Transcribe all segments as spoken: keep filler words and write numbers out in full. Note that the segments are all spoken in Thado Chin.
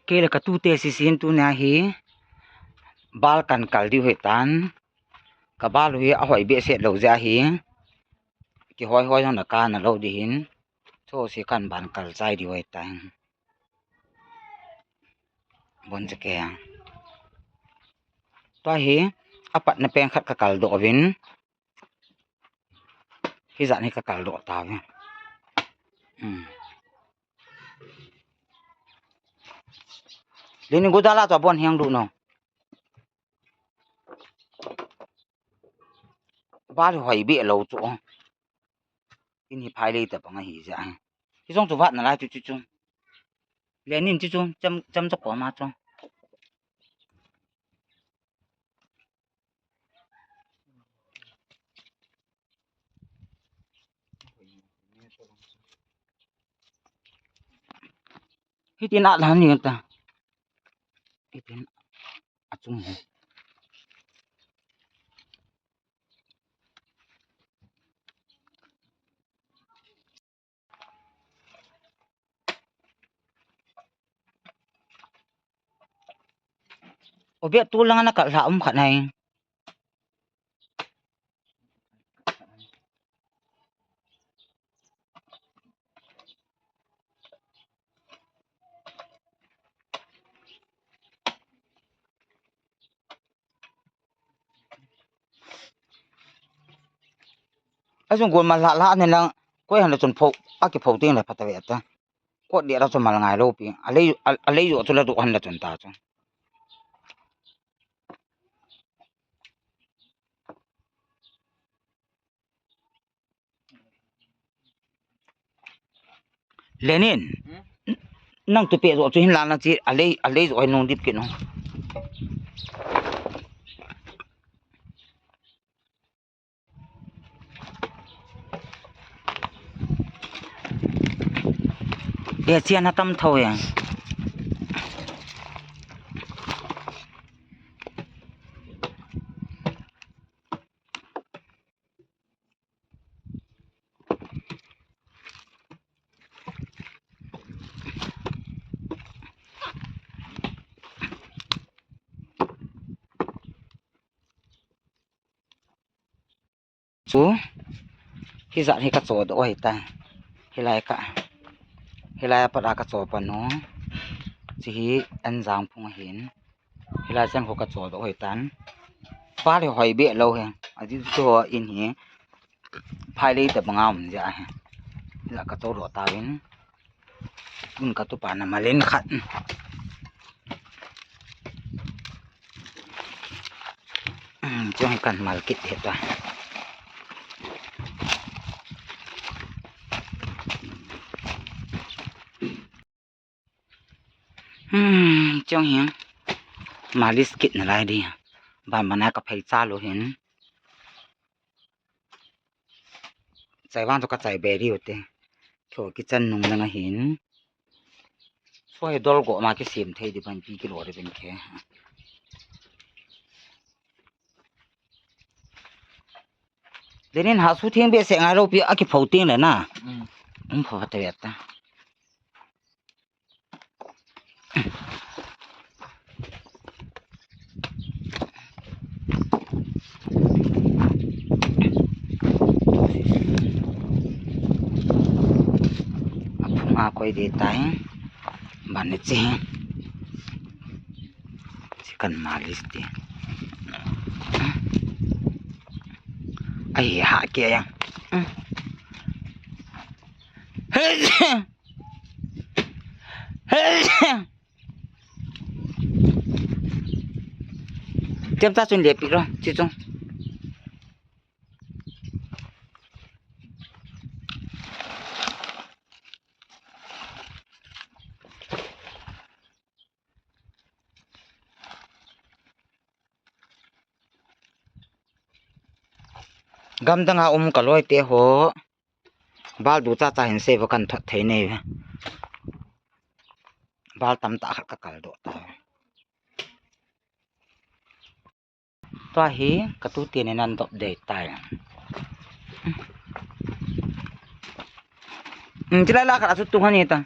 Kei le ka tute sisin tunia hi bal kan kal diu hitan. Ka bal u hi ahoi behseh lou jeh ahi. Kihoi hoi jong na kana lou ding hin. Chu si kan ban kal chai diu hitan. Bon che ke. Tua hi apatna peng khat ka kal doh uvin. Hijat hi ka kal doh tauve. Hmm. Lenin, go da la, tua bon hiang du no. Bal hoi beh lou chu. In hi phai lei ta bang ahi jeh. Hi jong chu vat nalai chu chu chu. Lenin chu chu cham, cham cha ko ma chu. Hitin a la ni ta. Hitin a chung hi. O bia tu lang na kal hla um khat nai. Asun gol ma la la ne lang, koi han la chun pho, a ki pho ting la pha ta ve ta. Kot dia la chun mal ngai lou pi. A lei, a, a lei jo chu la du han la chun ta chu. Lenin. Hmm? Nang tu pe jo chu hin la na chi a lei, a lei jo hin nung dip ki no. Dia chian ha tam tho ya. Chu, hijat hi ka cho doh hitan. Hilai ka, hilai a pat a ka cho pan u. Chi hi an jang phung ahin. Hilai chang ho ka cho doh hitan. Bal hi hoi beh lou hi. A di chu in hi. Phai lei ta banga um jeh ahi. Hila ka cho doh tauvin. Tun ka tupa na malin khat. Hmm, chong kan mal kit he ta. Hmm, chong hi. Malis kit nalai di. Ban ban a ka phei cha lou hin. Chai vang chu ka chai be diu te. Kho kichan nung lang ahin. Soi dol go ma kisem thei di ban pi kilo di ben ke. Lenin ha su thing behseh ngai lou pi a ki pho ting le na. Mm. Um pho ta ya ta. Aphung a koi de tai. Ban ni chi. Chicken malis ti. Ai ha ke ya. Tiam ta chun le pi ro, chi chung. Gamdang a um ka loi te ho. Bal du cha cha hin se va kan thot thei nei ve. Bal tam ta khat ka kal doh ta. Tua hi ka tu te ne nan dop dei tai. Um, chila la khat a su tu hani ta.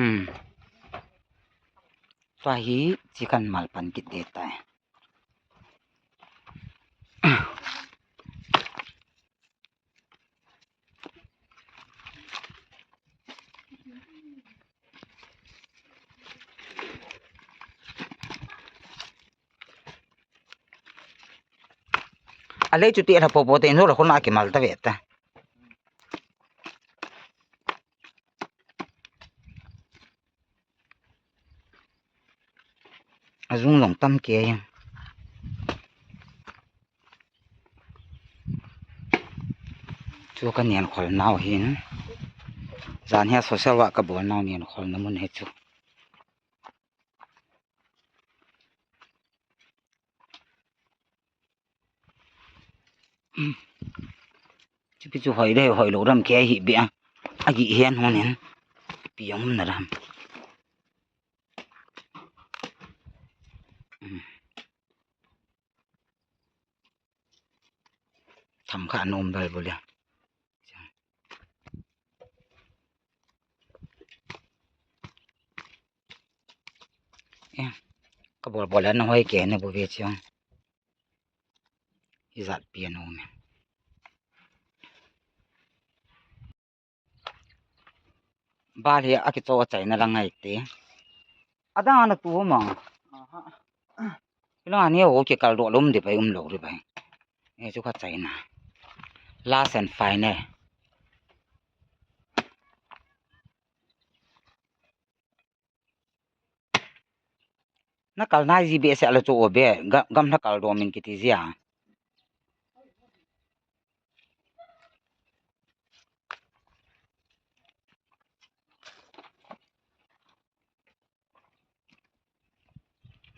Um. Tua hi chi kan mal pan kit ding tai. A lei chu ti la popo te, in la khun a kimal ta ve ta. A zung long tam ke. Chu ka nian khol nau hin. Zan hi a social work ka bol nau nian khol na mun hi chu. Chupi chu hoi dei, hoi lo dam ke hi bia. A gi hian hon in. Pi ang na dam. Tham kha nom bal bul ya. Eh, ka bol bol an hoi ke ne bu ve chiang. Hi zat pi an um. Bal hi a kicho a chaina la ngai te. A dang ana tu ma. Aha. Kila ni o kikal doh lum di pai, um lo di pai. Eh, chu kha chaina. Last and final. Na kal nai ji behseh le chu o be, ga-, gam na kal doh min kiti ji a.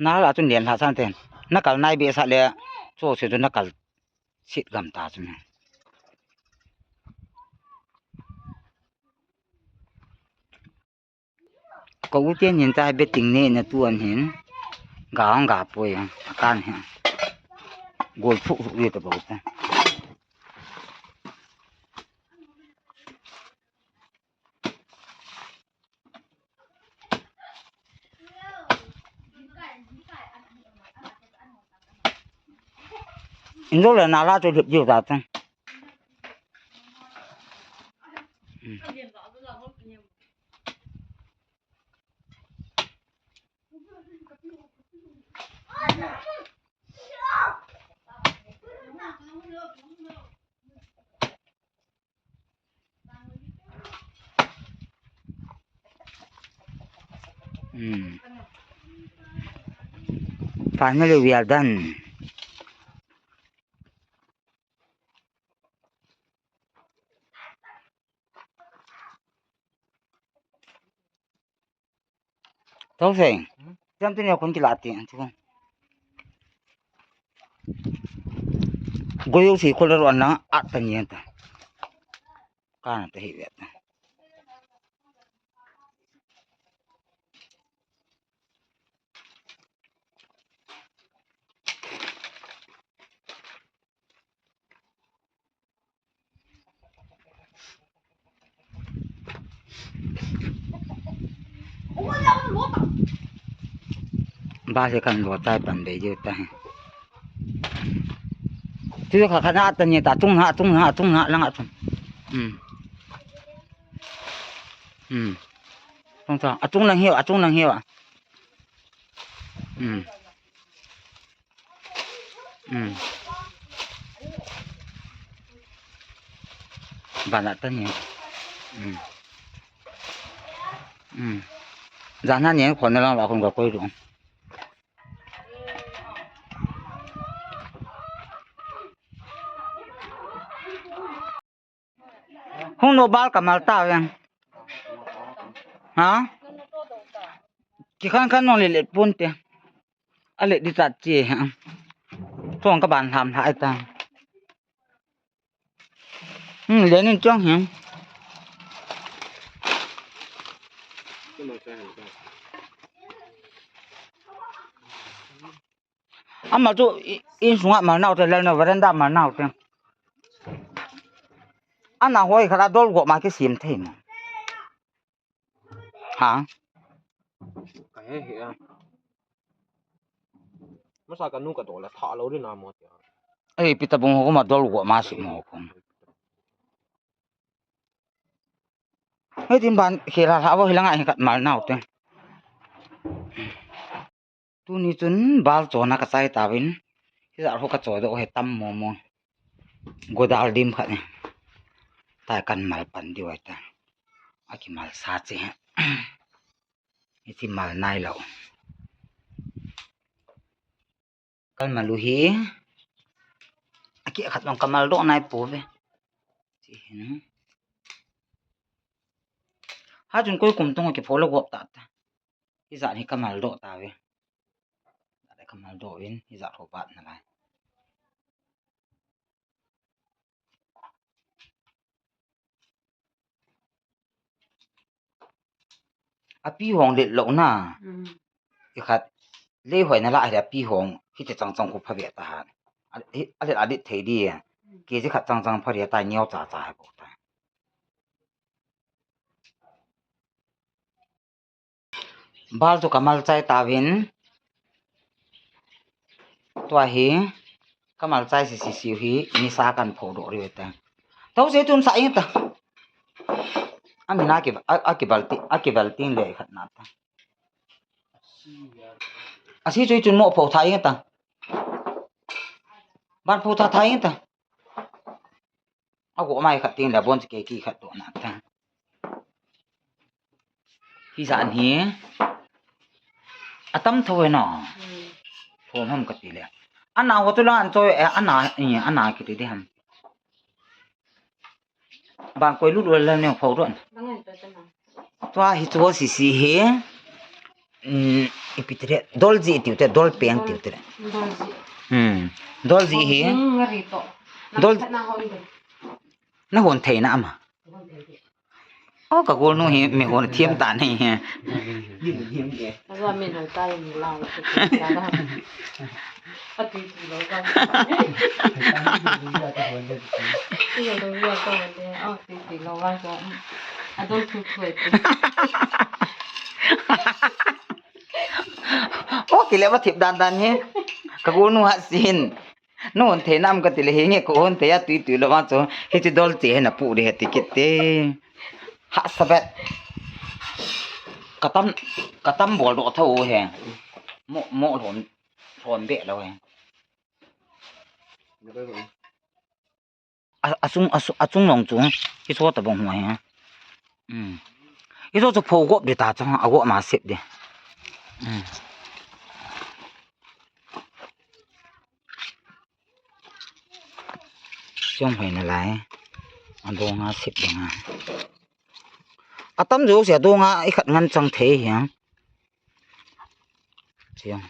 Na la chun lian lha san ten. Na kal nai behseh le chu se chu na kal sit gam ta chun. Ka u te nin ta betting ne na tu an hin. Ga ang ga poi a kan hin. Gol phu phu ye ta bo ta. Indo le na la chu lip jiu ta ta. Hmm. Finally, we are done. Thoseng. Hmm? Jam tu ni khun kila ti, tu. Goyo si khol ro na at ta ni ta. Ka na ta hi vet. Ba se kan lo tai pan be je ta. Tu kha kha na ta ni ta tung na, tung na, tung na, lang a tung. Hmm. Hmm. Tung ta, a tung lang hiu, a tung lang hiu. Hmm. Hmm. Bana ta ni. Hmm. Hmm. Jana ni khon na lang wa khon ka koi ru. Hung no bal kamal ta veng. Ha? Ki khan khan nong le le pun te. A le di tat chi ha. Tong ka ban ham hai ta. Hmm, le nin chong hem. Ama chu i-, in sunga mal nau te, lal na veranda mal nau te. Ana hoi khala dol go ma ki sim thei ma. Ha? Ka he he a. Masa kanu kadoh le tha lou ding na mo tia. Ei, pi tabung ho kuma dol go ma si mo ko. Hei tin ban khela la vo hi langa hi kat mal nau te. Tuni chun bal chona kachai tauvin. Hijat ho kachoidoh he tam mo mo. Godal dim khat ni. Tai kan mal pan diu ahi ta. Akimal sa che. Hiche mal nailou. Kalmal u hi. Aki khat jong kamal doh nai pouve. Chi hin. Ha chun koi kum tung kipho le gop ta ta. Hijat hi kamal doh tauve. Hijat hi kamal doh in, hijat ho bat nalai. Api hong let lou na. Mm. Ikhat, lei hoi nala hi api hong, hiti chang chang khu pha ve ta han. A, hi, a let a let thei di. Mm. Kg khat chang chang pha ri ta neo cha cha hai bou ta. Bal chu kamal chai tauvin. Tua hi, kamal chai si si si hi, nisa kan pho doh ri ta. Tau se tun sa ing ta. Amina ki, a, a kibal ti, a kibal tin le khat na ta. Asi chu chun mo pho tha ing ta. Ban pho tha tha ing ta. Ago mai khat tin le bon che ki khat to na ta. Hijat hi. Atam tho e no. Hmm. Thom ham kati le. Ana ho tu la an choi, eh, ana, eh, ana kiti di ham. Ban koi lut lut le ne pho ron. Tua hi chu si si hi. Um, ipi ti le, dolji tiu te, dolpeng tiu te. Dolji. Hmm. Dolji hi. Ngari to. Dol. Na hon thei na ama. O, ka golnu hi mi hon thiam ta nei hi. Ajo mi hon ta mi la. Atui tui lou vang. Iyo lou ya ko de. O, tui tui lou vang ko. Adol thu thu e. O, kile ma thip dan dan hi. Ka golnu ha sin. Na hon thei nam kati le hi nge ka hon thei a tui tui lou vang chu. Hiche dol che hi na pu de he ti kit te. Ha sabet. Katam, katam bol doh tho he. Mo, mo lhon, lhon be lou he. A, asung, asu-, asung long chu. Hicho tabang hua hi. Hmm. Hicho chu pho gop di ta chu, agop ma sep di. Hmm. Siong hoi nalai. Adong a sep ding a. Atam jo se adong a ikhat ngan chang thei hi. Siong.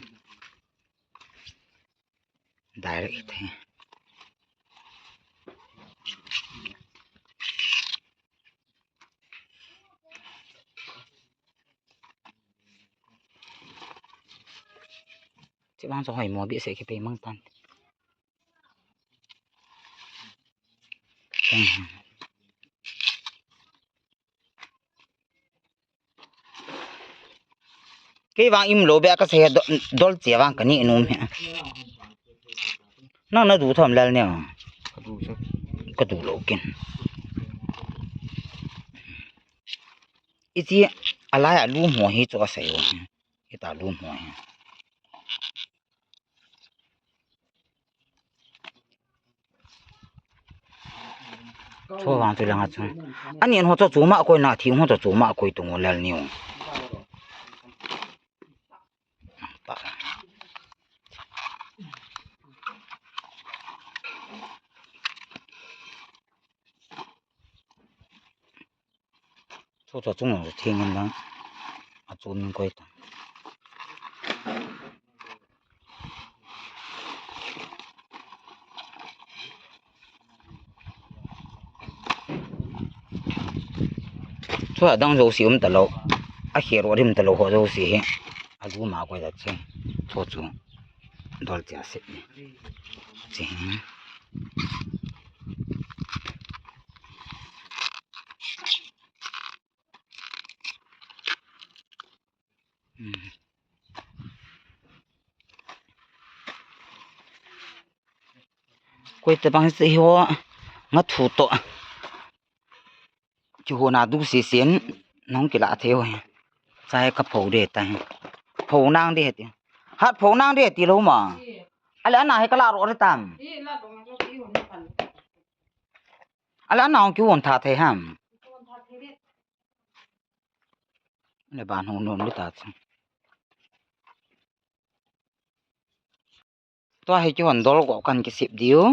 Direct hi. Chi vang chu hoi mo bih se kipe mang tan. Kei vang im lou be ka sei do-, dol che vang ka ni num he. Nang na du thom lal ne. Ka du sa. Ka du lou kin. Iti alai a lu mo hi chu a sei o. Ita lu mo hi. Chu vang chu langa chu. Ani ho chu chu ma koi na thi ho chu chu ma koi tu ngo lal niu. Ta. Chu chu chung chu thing in lang. A chu min koi ta. Chu adang jo si um ta lou. A khe ro rim ta lou ho jo si hi. A lu ma koi ta che. Chu chu. Dol che a se. Che. Hmm. Koi te bang se ho nga thu to. Chu ho na du si sin nong kila thei ho. Chai ka pho de ta. Pho nang de ti. Hat pho nang de ti lo ma. Ale ana he kala ro re tam. Ale ana hong ki hon tha thei ham. Le ban hong nom le ta chu. Tua hi ki hon dol go kan ki sip diu.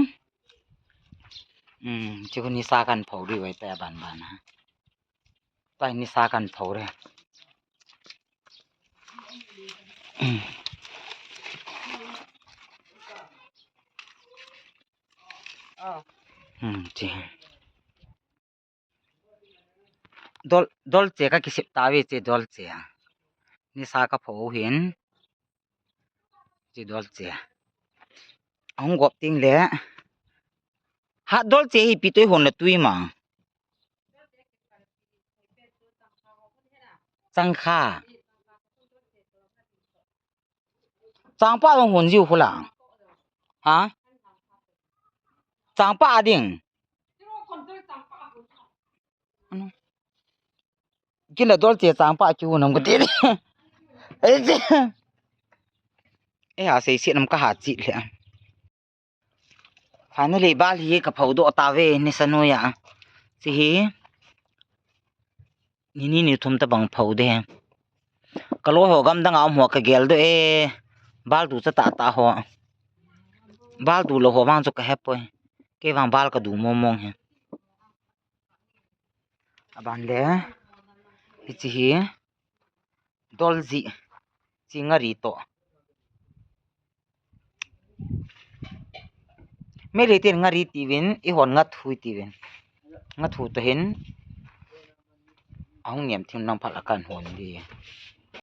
Um, chu ni sa kan pho diu ai ta ban ban ha. Tua ni sa kan pho re. Um. Um, chi. Dol, dol che ka kisip ta ve che dol che. Ni sa ka pho hin. Che dol che. Ahung gop ting le. Ha dol che hi pi toi hon le tui ma. Chang kha. Changpa jong hon jiu khu la. Ha? Changpa a ding. Kila dol che changpa chu nam ka ti. Eh, ha sei si nam ka ha chi le. Finally, bal hi ka pho doh ta ve, ni sa noi a. Chi hi. Ni ni ni thum ta bang pho de. Ka lo ho gam dang a um ho ka gel doh e. Bal du cha ta ta ho. Bal du lo ho vang chu ka he poi. Kei vang bal ka du mong mong he. Aban le. Hichi hi. Dol ji. Chi nga ri to. Meitei ten nga ri tiuvin, i hon nga thu tiuvin. Nga thu to hin. Ahung niam thim nang phat a kan hon di.